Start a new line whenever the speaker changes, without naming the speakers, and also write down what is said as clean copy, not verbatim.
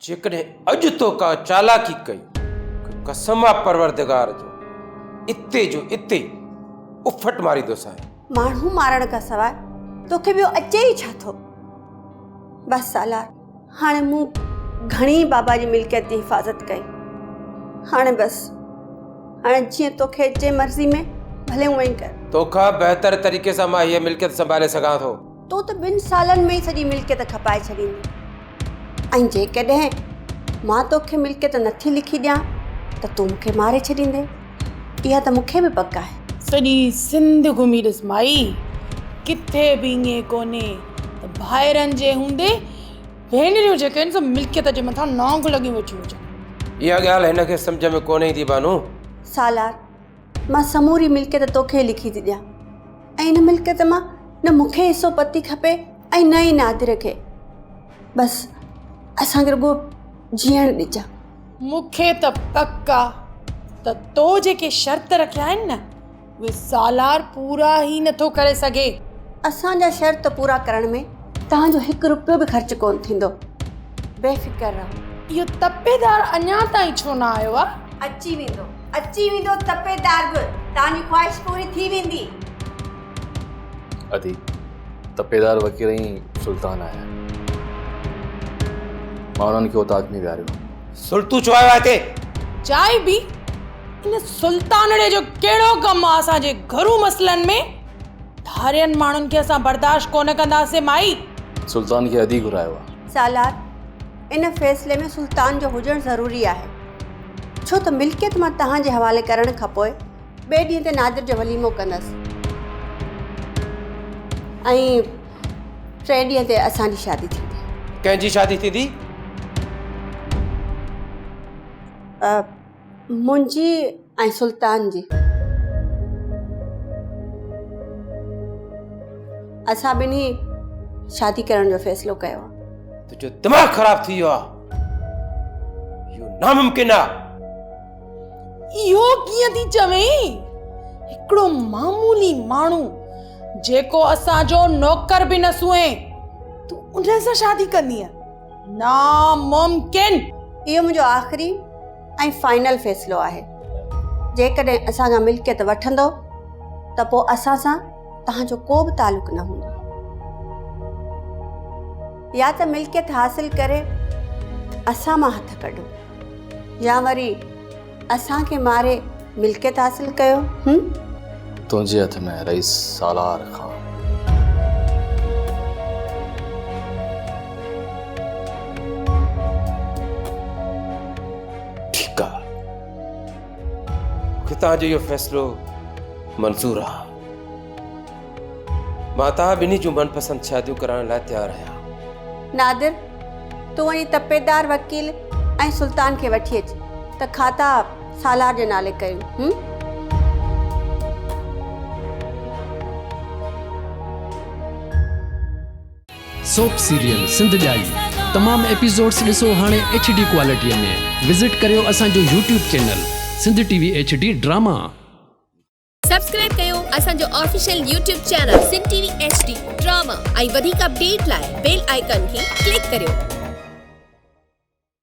جيڪڏهن اڄ تو ڪا چالاڪي ڪئي ته قسم آ پروردگار جو اتي جو اتي اڦٽ ماريندوسانء.
ماڻهو مارڻ کان سواء توکي ٻيو اچي ئي ڇا ٿو؟ بس سالار هاڻي مون گهڻي بابا جي ملڪيت جي حفاظت ڪئي. هاڻي بس هاڻي جيئن توکي اچي مرضي ۾ ڀلي اونئين ڪر.
توکان بهتر طريقي سان مان هيء ملڪيت سنڀالي سگهان ٿو.
تون ته ٻن سالن ۾ ئي سڄي ملڪيت کپائي ڇڏيندين. ۽ جيڪڏهن مان توکي ملڪيت نٿي لکي ڏيان ته تون مون کي ماري ڇڏيندين، اها ته مون کي به پڪ آهي.
سڄي سنڌ گهمي ڏس مائي، ڪٿي به ائين ڪونهي ته ڀائرن جي هوندي ڀينريون جيڪي آهن سو ملڪيت جي مٿان نانگ لڳيون ويٺيون هجن.
اها ڳالهه هن کي سمجهه ۾ ڪونه ايندي بانو.
سالار، مان سموري ملڪيت توکي ئي لکي ٿي ڏيان ۽ ان ملڪيت مان نه مون کي حصو پتي کپي ۽ نه ئي نادر کي. بس اسان کي رڳو جيئڻ ڏجان.
مون کي ته پڪ آ ته تو جيڪي شرط رکيا آهن نه اهي سالار پورا ئي نٿو ڪري سگهي.
اسان جا شرط پورا ڪرڻ ۾ توهان جو هڪ روپيو به خرچ ڪونه ٿيندو. بي فڪر رهو.
اهو تپيدار اڃا تائين ڇو نه آيو آ؟
اچي ويندو، اچي ويندو تپيدار به، توهان جي خواهش پوري ٿي ويندي.
ادي، تپيدار وڪيل ۽ سلطان آيا آهن. مان انهن کي اوطاق ۾ ويهاريو آهي.
سلطو ڇو آيو آهي هتي؟
چائي به ان سلطانڙي جو ڪهڙو ڪم آ اسان جي گهرو مسئلن ۾؟ ڌارين ماڻهن کي اسان برداشت ڪونه ڪنداسين مائي.
سلطان کي ادي گهرايو آهي.
سالار، ان فيصلي ۾ سلطان جو هجڻ ضروري آهي. ڇو ته ملڪيت مان توهان جي حوالي ڪرڻ کان پوء ٻئي ڏينهن تي نادر جو وليمو ڪندس ۽ ٽئين ڏينهن تي اسان جي شادي ٿيندي.
ڪنهن جي شادي ٿيندي؟
منهنجي ۽ سلطان جي. اسان ٻنهي شادي ڪرڻ جو فيصلو ڪيو آهي.
تنهنجو دماغ خراب ٿي ويو آهي. اهو ناممڪن آهي.
اهو ڪيئن ٿي چوين؟ هڪڙو معمولي ماڻهو جيڪو اسان جو نوڪر به نه سونهين، تون ان سان شادي ڪندينء؟ ناممڪن!
اهو منهنجو آخري ۽ فائنل فيصلو آهي. جيڪڏهن اسان کان ملڪيت وٺندؤ ته پوء اسان سان توهان جو ڪو به تعلق نه هوندو. يا ته ملڪيت حاصل ڪري اسان مان هٿ ڪڍو يا وري اسان کي ماري ملڪيت حاصل ڪيو. هم؟
تنهنجي هٿ ۾ رئيس سالار خان.
ٺيڪ آ. مون کي توهان جو اهو فيصلو منظور آ. مان توهان ٻنهي جون من پسند شاديون ڪرائڻ لاء تيار آهيان.
نادر، تون وڃي تپيدار وڪيل ۽ سلطان کي وٺي اچ ته کاتا سالار جي نالي ڪريون. هم؟
سوپ سيريل سنڌ ڄائي تمام ايپيسوڊس ڏسو هاڻي ايڇ ڊي ڪوالٽي ۾ وزٽ ڪريو اسان جو YouTube channel Sindh T V H D drama.
Subscribe ڪيو اسان جو official YouTube channel Sindh T V H D drama ۽ وڌيڪ اپڊيٽ لاء بيل آئيڪان کي ڪلڪ ڪريو.